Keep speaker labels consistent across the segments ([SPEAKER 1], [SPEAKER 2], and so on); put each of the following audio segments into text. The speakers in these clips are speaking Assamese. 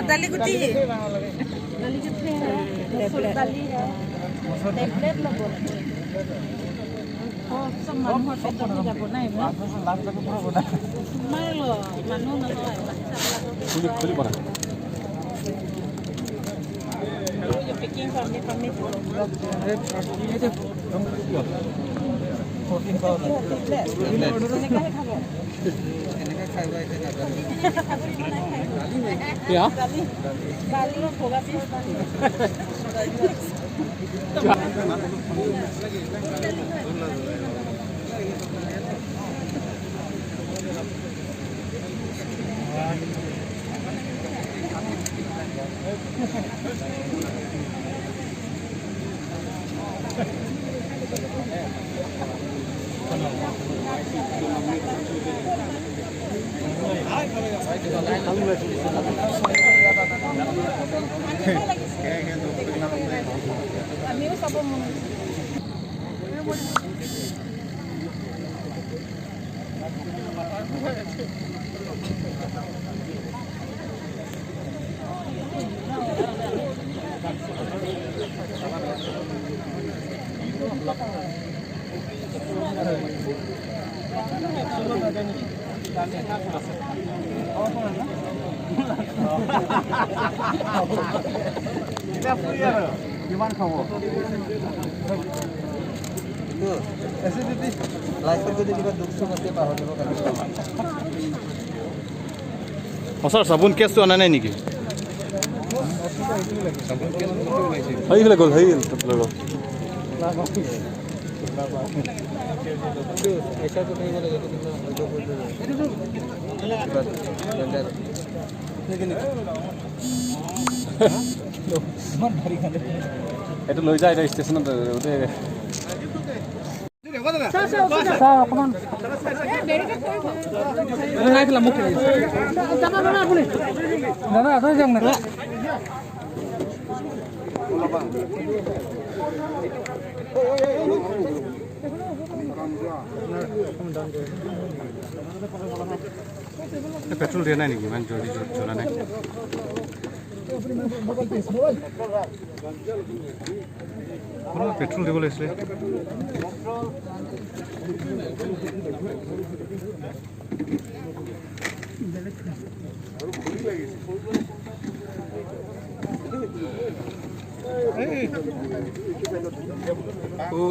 [SPEAKER 1] दाली गुटी दाली कितने है? दाली है टेबलेट लगो অ সব মানুহৰ পেটত যাব নাই। মাৰিল মানুহ নহয়।
[SPEAKER 2] খুলি বনা।
[SPEAKER 1] পেকিং পাম্মি পাম্মি। দালি ভগা। আমিও চাব মন।
[SPEAKER 3] কিমান খাব?
[SPEAKER 4] লাইফত যদি কিবা দুখ চুখ আছে, পাহৰিব কাৰণে।
[SPEAKER 2] অঁ ছাৰ, চাবোন কেছটো অনা নাই নেকি? সেইফালে গ'ল, সেই গ'ল।
[SPEAKER 4] পইচাটো থাকিব লাগে। এইটো কিবা ডেঞ্জাৰ।
[SPEAKER 2] এইটো লৈ যায় এতিয়া ষ্টেচনত গোটেই।
[SPEAKER 3] অকণমান নাই খেলা মোক। দাদা, আঁতৰি যাওক না।
[SPEAKER 2] পেট্ৰল দিয়া নাই নেকি? ইমান জলদি জ্বলা নাই। কোনোবা পেট্ৰল দিব লাগিছিলে।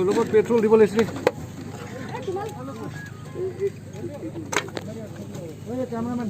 [SPEAKER 2] লগত পেট্ৰল দিব লাগিছিলে।
[SPEAKER 3] কেমেৰামেন।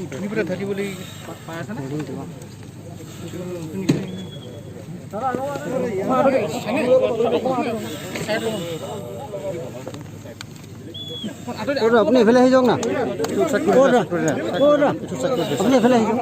[SPEAKER 2] উঠনি পৰা থাকিব লাগিব।
[SPEAKER 4] আপুনি এইফালে আহি যাওক না। আপুনি এইফালে আহি যাওক।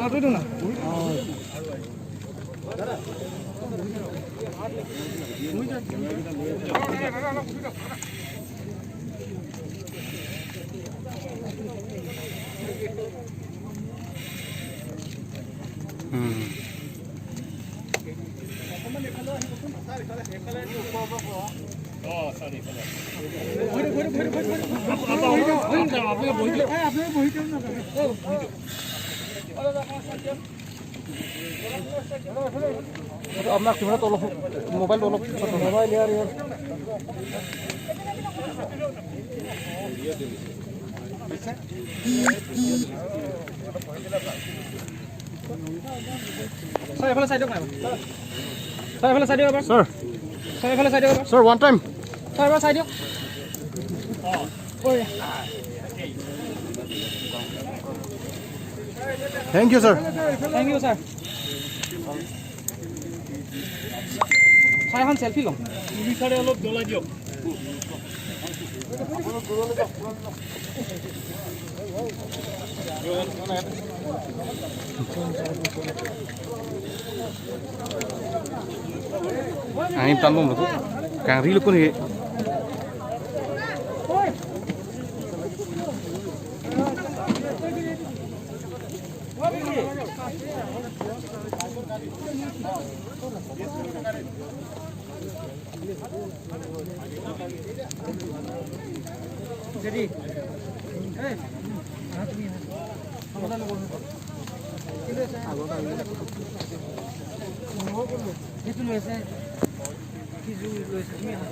[SPEAKER 2] আপোনাৰ কেমেৰাটো অলপ, মোবাইলটো অলপ।
[SPEAKER 3] মোবাইল ইয়াৰ ইয়াৰ।
[SPEAKER 5] ছাৰ, এফালে চাই দিয়ক না। ছাৰ, এফালে চাই দিয়ক এবাৰ।
[SPEAKER 2] ছাৰ।
[SPEAKER 5] ছাৰ, এফালে চাই দিয়ক এবাৰ।
[SPEAKER 2] Sir, one time.
[SPEAKER 5] ছাৰ, এবাৰ চাই দিয়ক।
[SPEAKER 2] Thank you sir.
[SPEAKER 5] Thank you sir. Sir এখন চেলফি ল'ম।
[SPEAKER 2] Angin tambang betul. Kang rilu pun he.
[SPEAKER 5] সেইটো লৈছে, সিজু লৈছে, তুমি আহা।